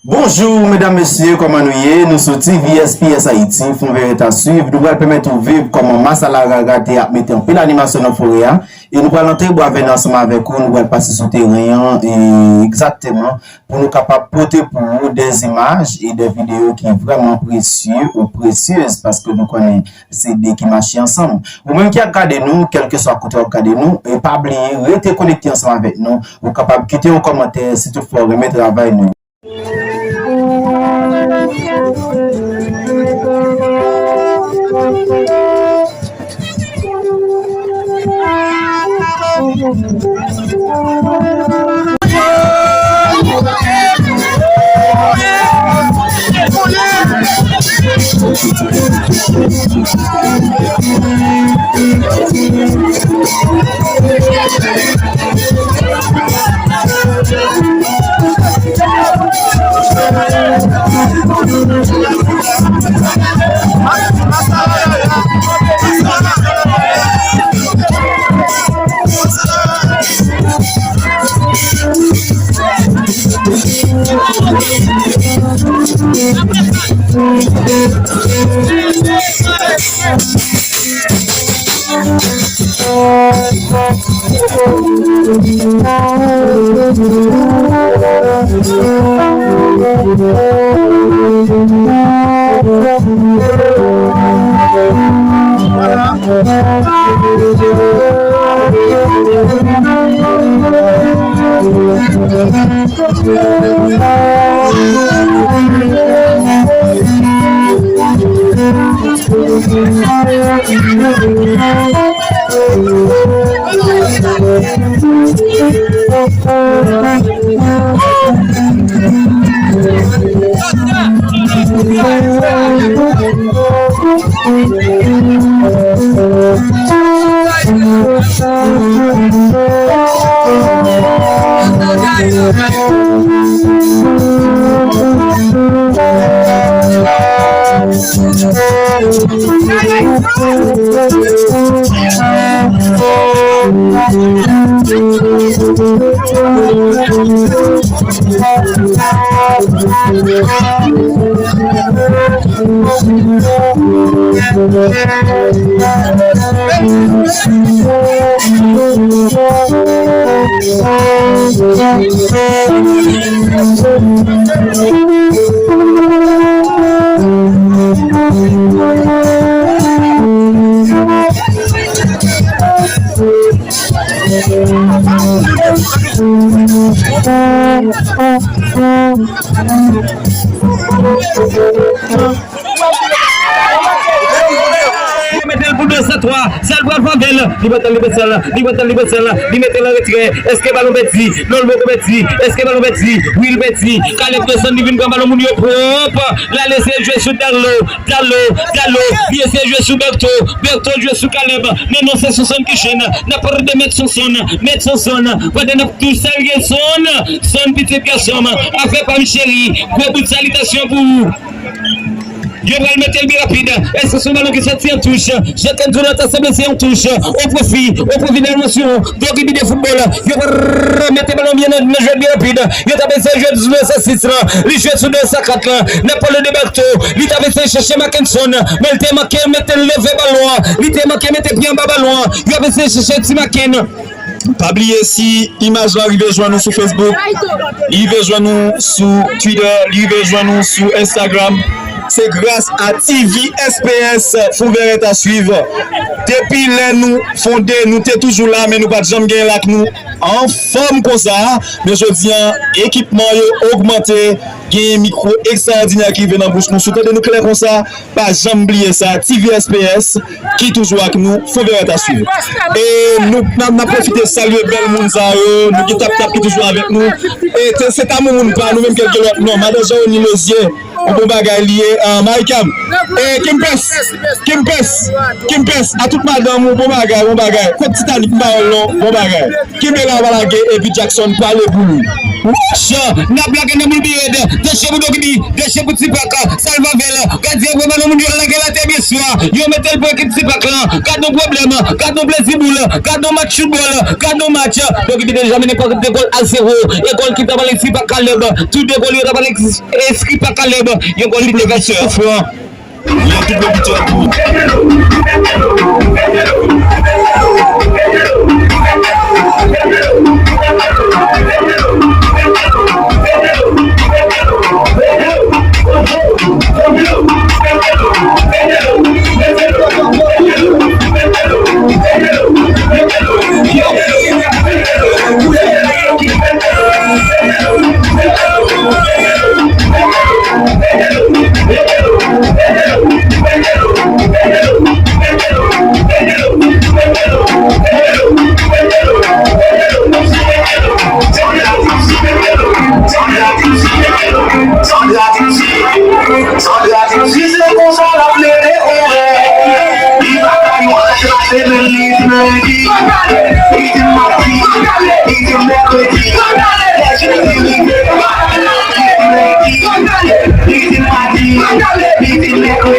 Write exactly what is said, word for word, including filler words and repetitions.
Bonjou medam mesye, kòman nou ye? Nou sou T V S P S Haiti, Fon Vè Rèt a Swiv. Nou pral pèmèt ou viv kòman Masala Rara te ap mete anpil animasyon nan forè a. E nou pral antre bwa vènè ansanm avèk ou, nou pral pase sou teren an, e egzakteman, pou nou kapab pote pou ou de imaj e de videyo ki vrèman presye ou presyez, paske nou konnen se de ki mache ansanm. Ou menm ki ap gade nou, kèlkeswa kote w ap gade nou, e pa bliye rete konekte ansanm avèk nou. Ou kapab kite yon kòmantè si toutfwa w renmen travay nou. Li mete l pou de san twa, sèl pral fè l, li mete l, li mete l, li mete l, li mete l an retrè, èske balon pèdi? Non, l poko pèdi, èske balon pèdi? Wi, l pèdi. Kalèb desann, li vin pran balon moun yo pwòp, l al eseye jwe sou Dalo, Dalo, Dalo, li eseye jwe sou Berto, Berto jwe sou Kalèb, men non, se Sonson ki jwenn, n ap pran de Mèt Sonson, Mèt Sonson, pandan n ap tou salye Son, Son pitit gason m, afè pa m cheri, gwo bout salitasyon pou ou. Yo pral mete l byen rapid. Èske se yon balon ki soti an touch? Jean-Claude Jonathan sanble se yon touch. O pwofi, o pwofi de Alonso. Doggy bide foutbòl. Yo pral mete balon byen nan, nan jwèt byen rapid. Yo t ap eseye jwe sou de san sis lan. Li jwe sou de san kat lan. N ap pale de Berto. Li t ap eseye chèche Mackenson. Men l te manke mete l leve balon an. Li te manke mete pye anba balon an. Yo ap eseye chèche Ti Macken. Pa bliye, si imaj la rive jwenn nou sou Facebook, li rive jwenn nou sou Twitter, li rive jwenn nou sou Instagram, se gras a T V S P S, Fon Vè Rèt a Swiv. Depi lè nou fonde, nou te toujou la, men nou pa t janm gen lak nou anfòm konsa. Men jodi a, ekipman yo ogmante, gen mikwo ekstraòdinè ki rive nan bouch nou. Si w tande nou klè konsa, pa janm bliye sa, T V S P S ki toujou ak nou, Fon Vè Rèt a Swiv. E nou, n ap, n ap pwofite salye bèl moun sa yo, nou gen Tap Tap ki toujou avèk nou. E se, se Tamoumoun pa nou menm, kèlke lòt non. Madan Jean Rony Lozier, yon bon bagay li ye. Ah, Maricam. E Kimpès, Kimpès, Kimpès, a tout madanm ou, bon bagay, bon bagay. Kot Titanic, m pa wè l non, bon bagay. Kenbe la, w pa lage, epi Jackson, pale pou nou. Wouch! N ap lage nan boul biyèd. Deche pou Doggy B, deche pou Tipak. Salvavèl, gadyen vre, ban nou moun yo lage l atè byen swa. Yo mete l pou ekip Tipak lan. Gad yon pwoblèm, gad yon plezi boul, gad yon match foutbòl, gad yon match. Doggy B deja mennen pa de gòl a zewo. E gòl ki t ap ale Tipak Kalèb. Tou de gòl yo t ap ale Tipak Kalèb. Yon gòl li te fè sou fran. Yon tout lòt bit yo ap pou. Sandra di si se konsa l ap plede konvè. Li pa ka yon atrase men li di lendi. Li di madi. Li di mèkredi. Lè jedi rive. Li di lendi. Li di madi. Li di mèkredi.